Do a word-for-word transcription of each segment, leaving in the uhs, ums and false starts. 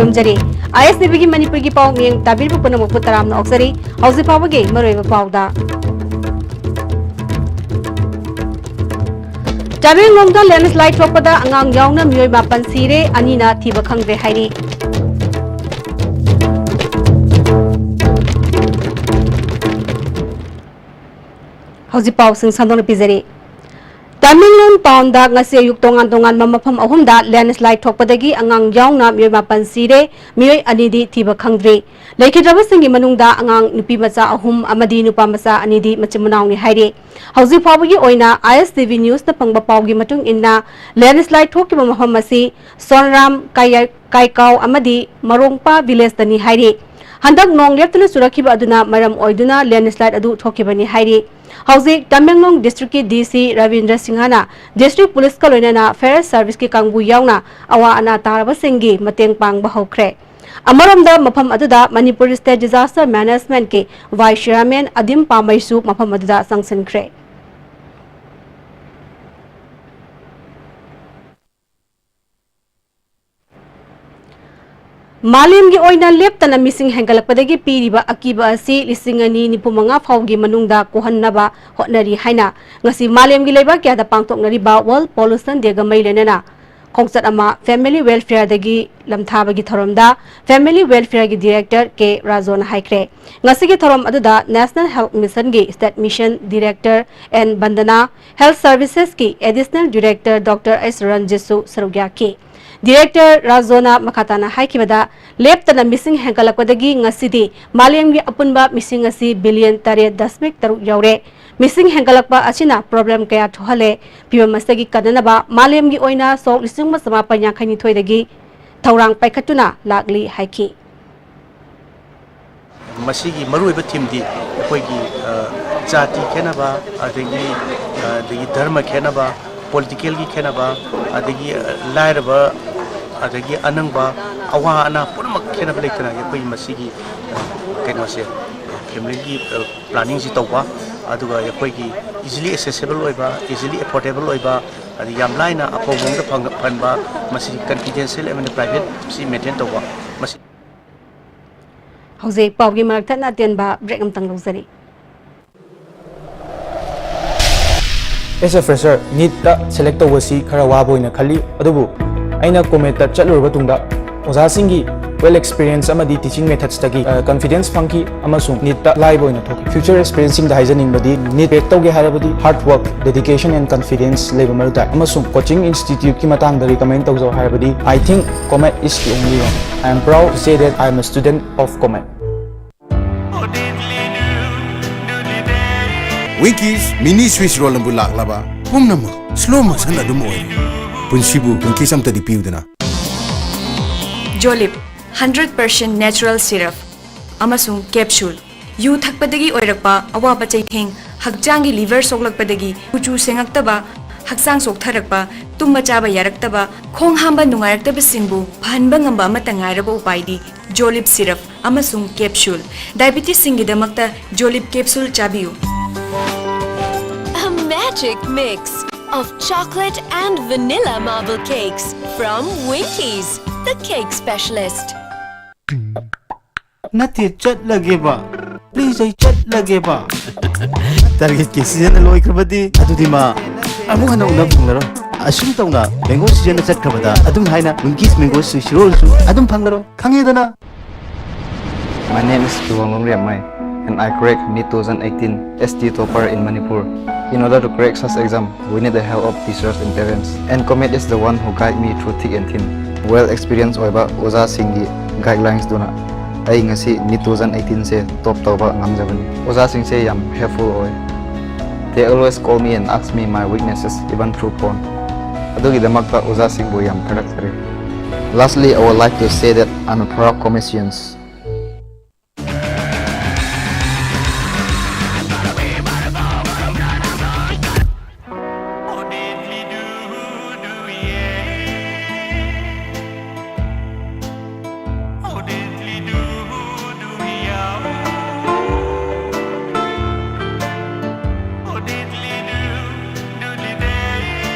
ꯊꯝꯖꯔꯤ꯫ ꯑꯥꯏ ꯑꯦꯁ ꯇꯤ ꯚꯤꯒꯤ ꯃꯅꯤꯄꯨꯔꯒꯤ ꯄꯥꯎ ꯃꯤꯌꯦꯡ ꯇꯥꯕꯤꯔꯤꯕ ꯄꯨꯝꯅꯃꯛꯄꯨ ꯇꯔꯥꯝꯅ ꯑꯣꯛꯆꯔꯤ꯫ ꯍꯧꯖꯤꯛ ꯐꯥꯎꯕꯒꯤ ꯃꯔꯨꯑꯣꯏꯕ ꯄꯥꯎꯗ ꯇꯃꯦꯡꯂꯣꯡꯗ ꯂꯦꯟꯁꯂꯥꯏꯠ ꯊꯣꯛꯄꯗ ꯑꯉꯥꯡ ꯌꯥꯎꯅ ꯃꯤꯑꯣꯏ ꯃꯥꯄꯟ ꯁꯤꯔꯦ, ꯑꯅꯤꯅ ꯊꯤꯕ ꯈꯪꯗ꯭ꯔꯦ ꯍꯥꯏꯔꯤ꯫ ꯍꯧꯖꯤꯛ ꯄꯥꯎꯁꯤꯡ ꯁꯟꯗꯣꯛꯅ ꯄꯤꯖꯔꯤ꯫ ꯇꯃꯦꯡꯂꯣꯡ ꯇꯥꯎꯟꯗ ꯉꯁꯤ ꯑꯌꯨꯛ ꯇꯣꯉꯥꯟ ꯇꯣꯉꯥꯟꯕ ꯃꯐꯝ ꯑꯍꯨꯝꯗ ꯂꯦꯟꯁꯂꯥꯏꯠ ꯊꯣꯛꯄꯗꯒꯤ ꯑꯉꯥꯡ ꯌꯥꯎꯅ ꯃꯤꯑꯣꯏ ꯃꯥꯄꯟ ꯁꯤꯔꯦ, ꯃꯤꯑꯣꯏ ꯑꯅꯤꯗꯤ ꯊꯤꯕ ꯈꯪꯗ꯭ꯔꯤ꯫ ꯂꯩꯈꯤꯗ꯭ꯔꯕꯁꯤꯡꯒꯤ ꯃꯅꯨꯡꯗ ꯑꯉꯥꯡ ꯅꯨꯄꯤ ꯃꯆꯥ ꯑꯍꯨꯝ ꯑꯃꯗꯤ ꯅꯨꯄꯥ ꯃꯆꯥ ꯑꯅꯤꯗꯤ ꯃꯆꯤꯟ ꯃꯅꯥꯎꯅꯤ ꯍꯥꯏꯔꯤ꯫ ꯍꯧꯖꯤꯛ ꯐꯥꯎꯕꯒꯤ ꯑꯣꯏꯅ ꯑꯥꯏ ꯑꯦꯁ ꯇꯤ ꯚꯤ ꯅ꯭ꯌꯨꯁꯅ ꯐꯪꯕ ꯄꯥꯎꯒꯤ ꯃꯇꯨꯡ ꯏꯟꯅ, ꯂꯦꯟꯁꯂꯥꯏꯠ ꯊꯣꯛꯈꯤꯕ ꯃꯐꯝ ꯑꯁꯤ ꯁꯣꯟꯔꯥꯝ ꯀꯥꯏꯌꯥ-, ꯀꯥꯏꯀꯥꯎ ꯑꯃꯗꯤ ꯃꯔꯣꯡꯄꯥ ꯚꯤꯂꯦꯖꯇꯅꯤ ꯍꯥꯏꯔꯤ꯫ ꯍꯟꯗꯛ ꯅꯣꯡ ꯂꯦꯞꯇꯅ ꯆꯨꯔꯛꯈꯤꯕ ꯑꯗꯨꯅ ꯃꯔꯝ ꯑꯣꯏꯗꯨꯅ ꯂꯦꯟꯁꯂꯥꯏꯠ ꯑꯗꯨ ꯊꯣꯛꯈꯤꯕꯅꯤ ꯍꯥꯏꯔꯤ꯫ ꯍꯧꯖꯤꯛ ꯇꯃꯦꯡꯂꯣꯡ ꯗꯤꯁꯇ꯭ꯔꯤꯛꯀꯤ ꯗꯤ ꯁꯤ ꯔꯕꯤꯟꯗ꯭ꯔ ꯁꯤꯡꯍꯅ ꯗꯤꯁꯇ꯭ꯔꯤꯛ ꯄꯨꯂꯤꯁꯀ ꯂꯣꯏꯅꯅ ꯐꯥꯌꯔ ꯁꯔꯚꯤꯁꯀꯤ ꯀꯥꯡꯕꯨ ꯌꯥꯎꯅ ꯑꯋꯥ ꯑꯅꯥ ꯇꯥꯔꯕꯁꯤꯡꯒꯤ ꯃꯇꯦꯡ ꯄꯥꯡꯕ ꯍꯧꯈ꯭ꯔꯦ꯫ ꯑꯃꯔꯣꯝꯗ, ꯃꯐꯝ ꯑꯗꯨꯗ ꯃꯅꯤꯄꯨꯔ ꯁ꯭ꯇꯦꯠ ꯗꯤꯖꯥꯁꯇꯔ ꯃꯦꯅꯦꯖꯃꯦꯟꯠꯀꯤ ꯚꯥꯏꯁ ꯆꯤꯌꯥꯔꯃꯦꯟ ꯑꯗꯤꯝ ꯄꯥꯃꯩꯁꯨ ꯃꯐꯝ ꯑꯗꯨꯗ ꯆꯪꯁꯤꯟꯈ꯭ꯔꯦ꯫ ꯃꯥꯂꯦꯝꯒꯤ ꯑꯣꯏꯅ ꯂꯦꯞꯇꯅ ꯃꯤꯁꯤꯡ ꯍꯦꯟꯒꯠꯂꯛꯄꯗꯒꯤ ꯄꯤꯔꯤꯕ ꯑꯀꯤꯕ ꯑꯁꯤ ꯂꯤꯁꯤꯡ ꯑꯅꯤ ꯅꯤꯐꯨ ꯃꯉꯥ ꯐꯥꯎꯒꯤ ꯃꯅꯨꯡꯗ ꯀꯣꯛꯍꯟꯅꯕ ꯍꯣꯠꯅꯔꯤ ꯍꯥꯏꯅ ꯉꯁꯤ ꯃꯥꯂꯦꯝꯒꯤ ꯂꯩꯕꯥꯛ ꯀꯌꯥꯗ ꯄꯥꯡꯊꯣꯛꯅꯔꯤꯕ ꯋꯥꯔꯜꯗ ꯄꯣꯂꯨꯁꯟ ꯗꯦꯒ ꯃꯔꯤ ꯂꯩꯅꯅ ꯈꯣꯡꯆꯠ ꯑꯃ ꯐꯦꯃꯤꯂꯤ ꯋꯦꯜꯐꯤꯌꯔꯗꯒꯤ ꯂꯝꯊꯥꯕꯒꯤ ꯊꯧꯔꯝꯗ ꯐꯦꯃꯤꯂꯤ ꯋꯦꯜꯐꯤꯌꯔꯒꯤ ꯗꯤꯔꯦꯛꯇꯔ ꯀꯦ ꯔꯥꯖꯣꯅ ꯍꯥꯏꯈ꯭ꯔꯦ꯫ ꯉꯁꯤꯒꯤ ꯊꯧꯔꯝ ꯑꯗꯨꯗ ꯅꯦꯁꯅꯦꯜ ꯍꯦꯜꯊ ꯃꯤꯁꯟꯒꯤ state mission director N Bandana, health ꯁꯔꯚꯤꯁꯦꯁꯀꯤ ꯑꯦꯗꯤꯁꯅꯦꯜ ꯗꯤꯔꯦꯛꯇꯔ ꯗꯣꯛꯇꯔ ꯑꯩꯆ ꯔꯟꯖꯤꯠꯁꯨ ꯁꯔꯨꯛ ꯌꯥꯈꯤ꯫ ꯗꯤꯔꯦꯛꯇꯔ ꯔꯥꯖꯣꯅ ꯃꯈꯥ ꯇꯥꯅ ꯍꯥꯏꯈꯤꯕꯗ, ꯂꯦꯞꯇꯅ ꯃꯤꯁꯤꯡ ꯍꯦꯟꯒꯠꯂꯛꯄꯗꯒꯤ ꯉꯁꯤꯗꯤ ꯃꯥꯂꯦꯝꯒꯤ ꯑꯄꯨꯟꯕ ꯃꯤꯁꯤꯡ ꯑꯁꯤ ꯕꯤꯂꯤꯌꯟ ꯇꯔꯦꯠ ꯗꯁꯃꯤꯛ ꯇꯔꯨꯛ ꯌꯧꯔꯦ꯫ ꯃꯤꯁꯤꯡ ꯍꯦꯟꯒꯠꯂꯛꯄ ꯑꯁꯤꯅ ꯄ꯭ꯔꯣꯕ꯭ꯂꯦꯝ ꯀꯌꯥ ꯊꯣꯛꯍꯜꯂꯦ꯫ ꯐꯤꯚꯝ ꯑꯁꯤꯗꯒꯤ ꯀꯟꯅꯅꯕ ꯃꯥꯂꯦꯝꯒꯤ ꯑꯣꯏꯅ ꯁꯣꯛ ꯂꯤꯁꯤꯡ ꯑꯃ ꯆꯃꯥꯄꯟ ꯌꯥꯡꯈꯩ ꯅꯤꯊꯣꯏꯗꯒꯤ ꯊꯧꯔꯥꯡ ꯄꯥꯏꯈꯠꯇꯨꯅ ꯂꯥꯛꯂꯤ ꯍꯥꯏꯈꯤ꯫ ꯃꯁꯤꯒꯤ ꯃꯔꯨꯑꯣꯏꯕ ꯊꯤꯝꯗꯤ ꯑꯩꯈꯣꯏꯒꯤ, ꯑ, ꯖꯥꯇꯤ ꯈꯦꯠꯅꯕ, ꯑꯗꯒꯤ, ꯑ, ꯑꯗꯒꯤ ꯙꯔꯃ ꯈꯦꯠꯅꯕ, ꯄꯣꯂꯤꯇꯤꯀꯦꯜꯒꯤ ꯈꯦꯠꯅꯕ, ꯑꯗꯒꯤ, ꯑ, ꯂꯥꯏꯔꯕ, ꯑꯗꯒꯤ ꯑꯅꯪꯕ, ꯑꯋꯥ ꯑꯅꯥ ꯄꯨꯝꯅꯃꯛ ꯈꯦꯠꯅꯕ ꯂꯩꯇꯅ ꯑꯩꯈꯣꯏꯒꯤ ꯃꯁꯤꯒꯤ, ꯑ, ꯀꯩꯅꯣꯁꯦ, ꯐꯦꯃꯤꯂꯤꯒꯤ, ꯑ, ꯄ꯭ꯂꯥꯅꯤꯡꯁꯤ ꯇꯧꯕ, ꯑꯗꯨꯒ ꯑꯩꯈꯣꯏꯒꯤ ꯏꯖꯤꯂꯤ ꯑꯦꯁꯦꯁꯤꯕꯜ ꯑꯣꯏꯕ, ꯏꯖꯤꯂꯤ ꯑꯦꯐꯣꯔꯗꯦꯕꯜ ꯑꯣꯏꯕ, ꯑꯗ ꯌꯥꯝ ꯂꯥꯏꯅ ꯑꯐꯕ ꯃꯑꯣꯡꯗ ꯐꯪ-, ꯐꯍꯟꯕ, ꯃꯁꯤ confidential ꯑꯃꯗꯤ privacy maintain ꯇꯧꯕ, ꯃꯁꯤ ꯍꯧꯖꯤꯛ ꯄꯥꯎꯒꯤ ꯃꯔꯛ ꯊꯠꯅ ꯑꯇꯦꯟꯕ break ꯑꯃꯇꯪ ꯂꯧꯖꯔꯤ꯫ As a fresher, ꯅꯤꯠꯇ select ꯇꯧꯕꯁꯤ ꯈꯔ ꯋꯥꯕ ꯑꯣꯏꯅ ꯈꯜꯂꯤ, ꯑꯗꯨꯕꯨ ꯑꯩꯅ ꯀꯣꯃꯦꯠꯇ ꯆꯠꯂꯨꯔꯕ ꯇꯨꯡꯗ ꯑꯣꯖꯥꯁꯤꯡꯒꯤ well experience ꯑꯃꯗꯤ teaching methodsꯇꯒꯤ, ꯑ, confidence ꯐꯪꯈꯤ ꯑꯃꯁꯨꯡ ꯅꯤꯠꯇ ꯂꯥꯏꯕ ꯑꯣꯏꯅ ꯊꯣꯛꯈꯤ꯫ Future aspirantsꯁꯤꯡꯗ ꯍꯥꯏꯖꯅꯤꯡꯕꯗꯤ, ꯅꯤꯠ crack ꯇꯧꯒꯦ ꯍꯥꯏꯔꯕꯗꯤ hard work, dedication and confidence ꯂꯩꯕ ꯃꯔꯨ ꯇꯥꯏ꯫ ꯑꯃꯁꯨꯡ coaching instituteꯀꯤ ꯃꯇꯥꯡꯗ recommend ꯇꯧꯖꯧ ꯍꯥꯏꯔꯕꯗꯤ, I think Comet is the only one. I am proud to say that I am a student of Comet. Winkies mini Swiss roll ꯑꯃꯕꯨ ꯂꯥꯛꯂꯕ ꯄꯨꯝꯅꯃꯛ slow motion ꯑꯗꯨꯝ ꯑꯣꯏꯔꯦ꯫ ꯄꯨꯟꯁꯤꯕꯨ Winkies ꯑꯝꯇꯗꯤ ꯄꯤꯌꯨꯗꯅ꯫ ꯖꯣꯂꯤꯞ, hundred percent natural syrup ꯑꯃꯁꯨꯡ capsule꯫ U ꯊꯛꯄꯗꯒꯤ ꯑꯣꯏꯔꯛꯄ ꯑꯋꯥꯕ ꯆꯩꯊꯦꯡ, ꯍꯛꯆꯥꯡꯒꯤ liver ꯁꯣꯛꯂꯛꯄꯗꯒꯤ ꯀꯨꯆꯨ ꯁꯦꯡꯉꯛꯇꯕ, ꯍꯛꯆꯥꯡ ꯆꯣꯛꯊꯔꯛꯄ, ꯇꯨꯝꯕ ꯆꯥꯕ ꯌꯥꯔꯛꯇꯕ, ꯈꯣꯡ ꯍꯥꯝꯕ ꯅꯨꯡꯉꯥꯏꯔꯛꯇꯕꯁꯤꯡꯕꯨ ꯐꯍꯟꯕ ꯉꯝꯕ ꯑꯃꯠꯇ ꯉꯥꯏꯔꯕ ꯎꯄꯥꯏꯗꯤ ꯖꯣꯂꯤꯞ syrup ꯑꯃꯁꯨꯡ capsule꯫ Diabetesꯁꯤꯡꯒꯤꯗꯃꯛꯇ ꯖꯣꯂꯤꯞ capsule ꯆꯥꯕꯤꯌꯨ꯫ A magic mix of chocolate and vanilla marble cakes from Winkies, the cake specialist. ꯅꯠꯇꯦ, ꯆꯠꯂꯒꯦꯕ꯫ Please, ꯑꯩ ꯆꯠꯂꯒꯦꯕ꯫ Targetꯀꯤ season ꯂꯣꯏꯈ꯭ꯔꯕꯗꯤ ꯑꯗꯨꯗꯤ ꯃꯥ ꯑꯃꯨꯛ ꯍꯟꯅ ꯎꯅꯕ ꯐꯪꯂꯔꯣꯏ꯫ ꯑꯁꯨꯝ ꯇꯧꯅ mango season ꯆꯠꯈ꯭ꯔꯕꯗ ꯑꯗꯨꯝ ꯍꯥꯏꯅ Winkies mango Swiss rollꯁꯨ ꯑꯗꯨꯝ ꯐꯪꯂꯔꯣꯏ꯫ ꯈꯪꯉꯦꯗꯅ? My name is Kiwang Longriamai, and I cracked NEET two thousand eighteen, S T topper in Manipur. In order to crack such exam, we need the help of teachers and parents, and Comet is the one who guide me through thick and thin. Well experienced ꯑꯣꯏꯕ ꯑꯣꯖꯥꯁꯤꯡꯒꯤ guidelinesꯇꯨꯅ ꯑꯩ ꯉꯁꯤ NEET two thousand eighteenꯁꯦ top ꯇꯧꯕ ꯉꯝꯖꯕꯅꯤ꯫ ꯑꯣꯖꯥꯁꯤꯡꯁꯦ ꯌꯥꯝ helpful ꯑꯣꯏ꯫ They always call me and ask me my weaknesses, even through phone. ꯑꯗꯨꯒꯤꯗꯃꯛꯇ ꯑꯣꯖꯥꯁꯤꯡꯕꯨ ꯌꯥꯝ ꯊꯥꯒꯠꯆꯔꯤ꯫ Lastly, I would like to say that I'm a proud Cometian.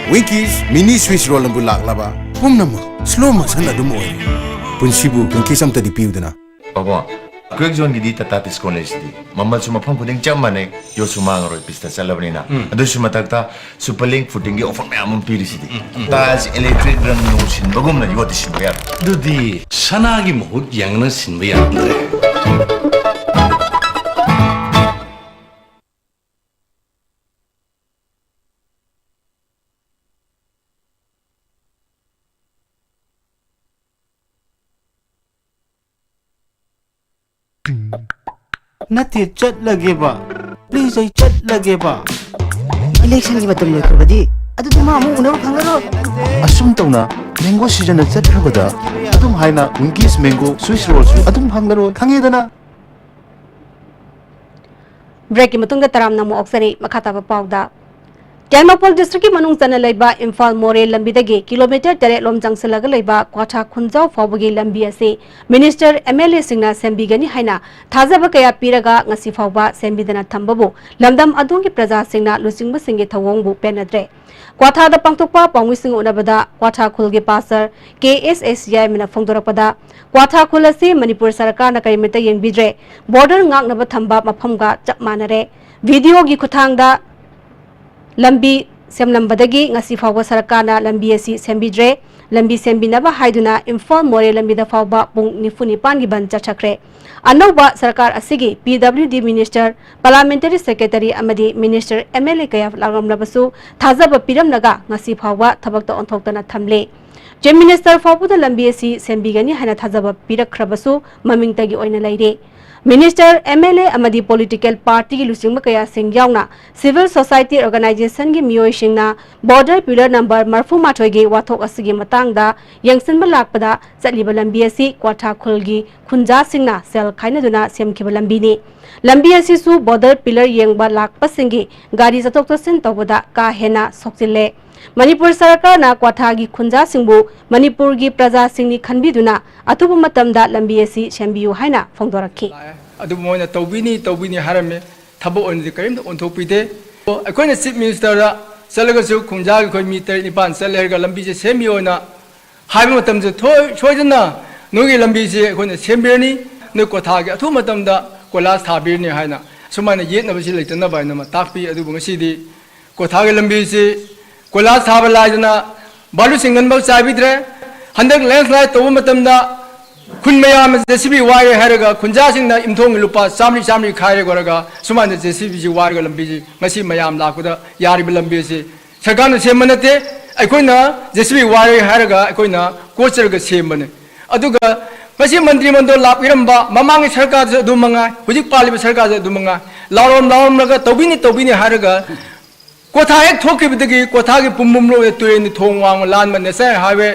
Winkies mini Swiss roll ꯑꯃꯕꯨ ꯂꯥꯛꯂꯕ, ꯄꯨꯝꯅꯃꯛ slow motion ꯑꯗꯨꯝ ꯑꯣꯏꯔꯦ꯫ ꯄꯨꯟꯁꯤꯕꯨ Winkies ꯑꯝꯇꯗꯤ ꯄꯤꯌꯨꯗꯅ꯫ ꯄꯥꯕꯨꯡ, Quakezoneꯒꯤꯗꯤ Tata Tiscon ꯂꯩꯁꯤꯗꯤ꯫ ꯃꯃꯜꯁꯨ ꯃꯐꯝ ꯈꯨꯗꯤꯡ ꯆꯞ ꯃꯥꯟꯅꯩ, ꯌꯣꯠꯁꯨ ꯃꯥꯡꯉꯔꯣꯏ, ꯄꯤꯁꯇ ꯆꯠꯂꯕꯅꯤꯅ꯫ ꯎꯝ꯫ ꯑꯗꯨꯁꯨ ꯃꯊꯛꯇ Superlink footingꯒꯤ offer ꯃꯌꯥꯝ ꯑꯃ ꯄꯤꯔꯤꯁꯤꯗꯤ꯫ ꯎꯝ, ꯎꯝ, ꯎꯝ꯫ Tiles electric ꯔꯪ ꯅꯨꯡ ꯁꯤꯟꯕꯒꯨꯝꯅ ꯌꯣꯠꯇꯤ ꯁꯤꯟꯕ ꯌꯥꯔꯣꯏ꯫ ꯑꯗꯨꯗꯤ ꯁꯅꯥꯒꯤ ꯃꯍꯨꯠ ꯌꯦꯡꯅ ꯁꯤꯟꯕ ꯌꯥꯔꯝꯗ꯭ꯔꯦ꯫ ꯅꯠꯇꯦ, ꯆꯠꯂꯒꯦꯕ꯫ Please, ꯑꯩ ꯆꯠꯂꯒꯦꯕ꯫ Electionꯒꯤ ꯃꯇꯝ ꯂꯣꯏꯈ꯭ꯔꯕꯗꯤ ꯑꯗꯨꯗꯤ ꯃꯥ ꯑꯃꯨꯛ ꯎꯅꯕ ꯐꯪꯉꯔꯣꯏ꯫ ꯑꯁꯨꯝ ꯇꯧꯅ mango seasonꯅ ꯆꯠꯈ꯭ꯔꯕꯗ ꯑꯗꯨꯝ ꯍꯥꯏꯅ Winkies mango Swiss rollꯁꯨ ꯑꯗꯨꯝ ꯐꯪꯂꯔꯣꯏ, ꯈꯪꯉꯦꯗꯅ? Breakꯀꯤ ꯃꯇꯨꯡꯗ ꯇꯔꯥꯝꯅ ꯑꯃꯨꯛ ꯑꯣꯛꯆꯔꯤ꯫ ꯃꯈꯥ ꯇꯥꯕ ꯄꯥꯎꯗ, ꯇꯦꯡꯅꯧꯄꯜ districtꯀꯤ ꯃꯅꯨꯡ ꯆꯟꯅ ꯂꯩꯕ ꯏꯝꯐꯥꯜ ꯃꯣꯔꯦ ꯂꯝꯕꯤꯗꯒꯤ kilometre ꯇꯔꯦꯠ ꯂꯣꯝ ꯆꯪꯁꯤꯜꯂꯒ ꯂꯩꯕ ꯀ꯭ꯋꯥꯊꯥ ꯈꯨꯟꯖꯥꯎ ꯐꯥꯎꯕꯒꯤ ꯂꯝꯕꯤ ꯑꯁꯤ Minister, MLAꯁꯤꯡꯅ ꯁꯦꯝꯕꯤꯒꯅꯤ ꯍꯥꯏꯅ ꯊꯥꯖꯕ ꯀꯌꯥ ꯄꯤꯔꯒ ꯉꯁꯤ ꯐꯥꯎꯕ ꯁꯦꯝꯕꯤꯗꯅ ꯊꯝꯕꯕꯨ ꯂꯝꯗꯝ ꯑꯗꯨꯒꯤ ꯄ꯭ꯔꯖꯥꯁꯤꯡꯅ ꯂꯨꯆꯤꯡꯕꯁꯤꯡꯒꯤ ꯊꯧꯑꯣꯡꯕꯨ ꯄꯦꯟꯅꯗ꯭ꯔꯦ꯫ ꯀ꯭ꯋꯥꯊꯥꯗ ꯄꯥꯡꯊꯣꯛꯄ ꯄꯥꯎꯃꯤꯁꯤꯡꯒ ꯎꯅꯕꯗ ꯀ꯭ꯋꯥꯊꯥ ꯈꯨꯜꯒꯤ pastor ꯀꯦ ꯑꯦꯁ ꯑꯦꯁ ꯌꯥꯏꯃꯅ ꯐꯣꯡꯗꯣꯔꯛꯄꯗ, ꯀ꯭ꯋꯥꯊꯥ ꯈꯨꯜ ꯑꯁꯤ ꯃꯅꯤꯄꯨꯔ ꯁꯔꯀꯥꯔꯅ ꯀꯔꯤꯃꯠꯇ ꯌꯦꯡꯕꯤꯗ꯭ꯔꯦ, border ꯉꯥꯛꯅꯕ ꯊꯝꯕ ꯃꯐꯝꯒ ꯆꯞ ꯃꯥꯟꯅꯔꯦ꯫ Videoꯒꯤ ꯈꯨꯠꯊꯥꯡꯗ ꯂꯝꯕꯤ ꯁꯦꯝꯂꯝꯕꯗꯒꯤ ꯉꯁꯤ ꯐꯥꯎꯕ ꯁꯔꯀꯥꯔꯅ ꯂꯝꯕꯤ ꯑꯁꯤ ꯁꯦꯝꯕꯤꯗ꯭ꯔꯦ꯫ ꯂꯝꯕꯤ ꯁꯦꯝꯕꯤꯅꯕ ꯍꯥꯏꯗꯨꯅ ꯏꯝꯐꯥꯜ ꯃꯣꯔꯦ ꯂꯝꯕꯤꯗ ꯐꯥꯎꯕ ꯄꯨꯡ ꯅꯤꯐꯨ ꯅꯤꯄꯥꯟꯒꯤ ꯕꯟ ꯆꯠꯊꯈ꯭ꯔꯦ꯫ ꯑꯅꯧꯕ ꯁꯔꯀꯥꯔ ꯑꯁꯤꯒꯤ P W D minister, parliamentary secretary ꯑꯃꯗꯤ minister, M L A ꯀꯌꯥ ꯂꯥꯛꯂꯝꯂꯕꯁꯨ ꯊꯥꯖꯕ ꯄꯤꯔꯝꯂꯒ ꯉꯁꯤ ꯐꯥꯎꯕ ꯊꯕꯛꯇ ꯑꯣꯟꯊꯣꯛꯇꯅ ꯊꯝꯂꯦ꯫ Chief Minister ꯐꯥꯎꯕꯗ ꯂꯝꯕꯤ ꯑꯁꯤ ꯁꯦꯝꯕꯤꯒꯅꯤ ꯍꯥꯏꯅ ꯊꯥꯖꯕ ꯄꯤꯔꯛꯈ꯭ꯔꯕꯁꯨ ꯃꯃꯤꯡꯇꯒꯤ ꯑꯣꯏꯅ ꯂꯩꯔꯦ꯫ Minister, M L A ꯑꯃꯗꯤ political partyꯒꯤ ꯂꯨꯆꯤꯡꯕ ꯀꯌꯥꯁꯤꯡ ꯌꯥꯎꯅ civil society organizationꯒꯤ ꯃꯤꯑꯣꯏꯁꯤꯡꯅ border pillar number ꯃꯔꯤꯐꯨ ꯃꯥꯊꯣꯏꯒꯤ ꯋꯥꯊꯣꯛ ꯑꯁꯤꯒꯤ ꯃꯇꯥꯡꯗ ꯌꯦꯡꯁꯤꯟꯕ ꯂꯥꯛꯄꯗ ꯆꯠꯂꯤꯕ ꯂꯝꯕꯤ ꯑꯁꯤ ꯀ꯭ꯋꯥꯊꯥ ꯈꯨꯜꯒꯤ ꯈꯨꯟꯖꯥꯁꯤꯡꯅ ꯁꯦꯜ ꯈꯥꯏꯅꯗꯨꯅ ꯁꯦꯝꯈꯤꯕ ꯂꯝꯕꯤꯅꯤ꯫ ꯂꯝꯕꯤ ꯑꯁꯤꯁꯨ border pillar ꯌꯦꯡꯕ ꯂꯥꯛꯄꯁꯤꯡꯒꯤ ꯒꯥꯔꯤ ꯆꯠꯊꯣꯛ ꯆꯠꯁꯤꯟ ꯇꯧꯕꯗ ꯀꯥ ꯍꯦꯟꯅ ꯁꯣꯛꯆꯤꯜꯂꯦ꯫ ꯃꯅꯤꯄꯨꯔ ꯁꯔꯀꯥꯔꯅ ꯀ꯭ꯋꯥꯊꯥꯒꯤ ꯈꯨꯟꯖꯥꯁꯤꯡꯕꯨ ꯃꯅꯤꯄꯨꯔꯒꯤ ꯄ꯭ꯔꯖꯥꯁꯤꯡꯅꯤ ꯈꯟꯕꯤꯗꯨꯅ ꯑꯊꯨꯕ ꯃꯇꯝꯗ ꯂꯝꯕꯤ ꯑꯁꯤ ꯁꯦꯝꯕꯤꯌꯨ ꯍꯥꯏꯅ ꯐꯣꯡꯗꯣꯔꯛꯈꯤ꯫ ꯑꯗꯨꯕꯨ ꯃꯣꯏꯅ ꯇꯧꯕꯤꯅꯤ, ꯇꯧꯕꯤꯅꯤ ꯍꯥꯏꯔꯝꯃꯤ꯫ ꯊꯕꯛ ꯑꯣꯏꯅꯗꯤ ꯀꯔꯤꯝꯇ ꯑꯣꯟꯊꯣꯛꯄꯤꯗꯦ꯫ ꯑꯩꯈꯣꯏꯅ Chief Ministerꯗ ꯆꯠꯂꯒꯁꯨ ꯈꯣꯡꯖꯥꯒꯤ ꯑꯩꯈꯣꯏ ꯃꯤ ꯇꯔꯦꯠ ꯅꯤꯄꯥꯟ ꯆꯠꯂꯦ ꯍꯥꯏꯔꯒ ꯂꯝꯕꯤꯁꯦ ꯁꯦꯝꯕꯤꯌꯣꯅ ꯍꯥꯏꯕ ꯃꯇꯝꯁꯦ ꯊꯣꯏ-, ꯁꯣꯏꯗꯅ ꯅꯣꯏꯒꯤ ꯂꯝꯕꯤꯁꯦ ꯑꯩꯈꯣꯏꯅ ꯁꯦꯝꯕꯤꯔꯅꯤ, ꯅꯣꯏ ꯀ꯭ꯋꯥꯊꯥꯒꯤ ꯑꯊꯨꯕ ꯃꯇꯝꯗ ꯀꯣꯏꯂꯥꯁ ꯊꯥꯕꯤꯔꯅꯤ ꯍꯥꯏꯅ ꯁꯨꯃꯥꯏꯅ ꯌꯦꯠꯅꯕꯁꯤ ꯂꯩꯇꯅꯕ ꯍꯥꯏꯅ ꯑꯃ ꯇꯥꯛꯄꯤ꯫ ꯑꯗꯨꯕꯨ ꯉꯁꯤꯗꯤ ꯀ꯭ꯋꯥꯊꯥꯒꯤ ꯂꯝꯕꯤꯁꯤ ꯀꯣꯏꯂꯥꯁ ꯊꯥꯕ ꯂꯥꯏꯗꯅ ꯕꯥꯂꯨ ꯁꯤꯡꯒꯟꯐꯥꯎ ꯆꯥꯏꯕꯤꯗ꯭ꯔꯦ꯫ ꯍꯟꯗꯛ ꯂꯦꯟꯁ꯭ꯂꯥꯏꯗ ꯇꯧꯕ ꯃꯇꯝꯗ ꯈꯨꯟ ꯃꯌꯥꯝꯅ ꯖꯦ ꯁꯤ ꯕꯤ ꯋꯥꯏꯔꯦ ꯍꯥꯏꯔꯒ ꯈꯨꯟꯖꯥꯁꯤꯡꯅ ꯌꯨꯝꯊꯣꯡꯒꯤ ꯂꯨꯄꯥ ꯆꯥꯝꯃꯔꯤ ꯆꯥꯝꯃꯔꯤ ꯈꯥꯏꯔꯒ ꯑꯣꯏꯔꯒ ꯁꯨꯃꯥꯏꯅ ꯖꯦ ꯁꯤ ꯕꯤꯁꯤ ꯋꯥꯏꯔꯒ ꯂꯝꯕꯤꯁꯤ ꯉꯁꯤ ꯃꯌꯥꯝ ꯂꯥꯛꯄꯗ ꯌꯥꯔꯤꯕ ꯂꯝꯕꯤꯁꯤ ꯁꯔꯀꯥꯔꯅ ꯁꯦꯝꯕ ꯅꯠꯇꯦ꯫ ꯑꯩꯈꯣꯏꯅ ꯖꯦ ꯁꯤ ꯕꯤ ꯋꯥꯏꯔꯦ ꯍꯥꯏꯔꯒ ꯑꯩꯈꯣꯏꯅ ꯀꯣꯠꯆꯔꯒ ꯁꯦꯝꯕꯅꯤ꯫ ꯑꯗꯨꯒ ꯉꯁꯤ ꯃꯟꯇ꯭ꯔꯤ ꯃꯟꯗꯣꯜ ꯂꯥꯛꯄꯤꯔꯝꯕ ꯃꯃꯥꯡꯒꯤ ꯁꯔꯀꯥꯔꯗꯁꯨ ꯑꯗꯨ ꯃꯉꯥꯏ, ꯍꯧꯖꯤꯛ ꯄꯥꯜꯂꯤꯕ ꯁꯔꯀꯥꯔꯁꯨ ꯑꯗꯨ ꯃꯉꯥꯏ, ꯂꯥꯎꯔꯝ ꯂꯥꯎꯔꯝꯂꯒ ꯇꯧꯕꯤꯅꯤ ꯇꯧꯕꯤꯅꯤ ꯍꯥꯏꯔꯒ ꯀ꯭ꯋꯥꯊꯥ ꯍꯦꯛ ꯊꯣꯛꯈꯤꯕꯗꯒꯤ ꯀ꯭ꯋꯥꯊꯥꯒꯤ ꯄꯨꯝꯕꯨꯝ ꯂꯣꯏꯅ ꯇꯨꯔꯦꯟꯒꯤ ꯊꯣꯡ ꯋꯥꯡꯃ ꯂꯥꯟꯕ ꯅꯦꯁꯅꯦꯜ ꯍꯥꯏꯋꯦ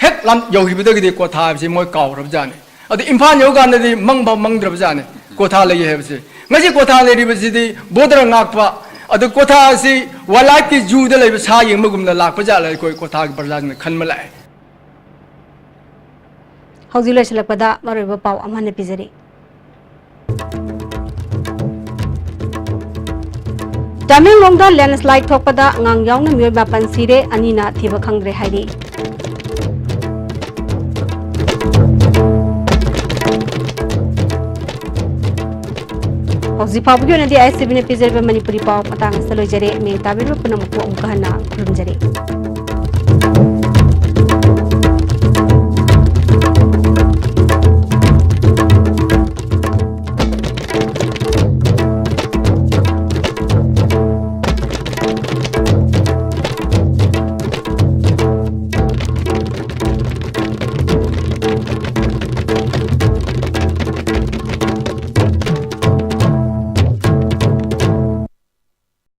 ꯍꯦꯛ ꯂꯥꯟ-, ꯌꯧꯈꯤꯕꯗꯒꯤꯗꯤ ꯀ꯭ꯋꯥꯊꯥ ꯍꯥꯏꯕꯁꯤ ꯃꯣꯏ ꯀꯥꯎꯈ꯭ꯔꯕꯖꯥꯠꯅꯤ꯫ ꯑꯗꯨ ꯏꯝꯐꯥꯜ ꯌꯧꯀꯥꯟꯗꯗꯤ ꯃꯪꯐꯥꯎ ꯃꯪꯗ꯭ꯔꯕꯖꯥꯠꯅꯤ ꯀ꯭ꯋꯥꯊꯥ ꯂꯩ ꯍꯥꯏꯕꯁꯤ꯫ ꯉꯁꯤ ꯀ꯭ꯋꯥꯊꯥ ꯂꯩꯔꯤꯕꯁꯤꯗꯤ ꯕꯣꯔꯗꯔ ꯉꯥꯛꯄ, ꯑꯗꯨ ꯀ꯭ꯋꯥꯊꯥ ꯑꯁꯤ ꯋꯥꯏꯜ ꯂꯥꯏꯐꯀꯤ ꯖꯨꯗ ꯂꯩꯕ ꯁꯥ ꯌꯦꯡꯕꯒꯨꯝꯅ ꯂꯥꯛꯄ ꯖꯥꯠꯂ ꯑꯩꯈꯣꯏ ꯀ꯭ꯋꯥꯊꯥꯒꯤ ꯄ꯭ꯔꯖꯥꯁꯤꯡꯅ ꯈꯟꯕ ꯂꯥꯛꯑꯦ꯫ ꯍꯧꯖꯤꯛ ꯂꯣꯏꯁꯤꯜꯂꯛꯄꯗ ꯃꯔꯨꯑꯣꯏꯕ ꯄꯥꯎ ꯑꯃ ꯍꯟꯅ ꯄꯤꯖꯔꯤ꯫ ꯇꯃꯦꯡꯂꯣꯡꯗ ꯂꯦꯟꯁ꯭ꯂꯥꯏꯗ ꯊꯣꯛꯄꯗ ꯑꯉꯥꯡ ꯌꯥꯎꯅ ꯃꯤꯑꯣꯏ ꯃꯥꯄꯟ ꯁꯤꯔꯦ, ꯑꯅꯤꯅ ꯊꯤꯕ ꯈꯪꯗ꯭ꯔꯦ ꯍꯥꯏꯔꯤ꯫ ꯍꯧꯖꯤꯛ ꯐꯥꯎꯕꯒꯤ ꯑꯣꯏꯅꯗꯤ ꯑꯥꯏ ꯑꯦꯁ ꯇꯤ ꯚꯤꯅ ꯄꯤꯖꯔꯤꯕ ꯃꯅꯤꯄꯨꯔꯤ ꯄꯥꯎ ꯃꯇꯥꯡ ꯑꯁꯤꯗ ꯂꯣꯏꯖꯔꯦ꯫ ꯃꯤꯌꯦꯡ ꯇꯥꯕꯤꯔꯤꯕ ꯄꯨꯝꯅꯃꯛꯄꯨ ꯑꯃꯨꯛꯀ ꯍꯟꯅ ꯈꯨꯔꯨꯝꯖꯔꯤ꯫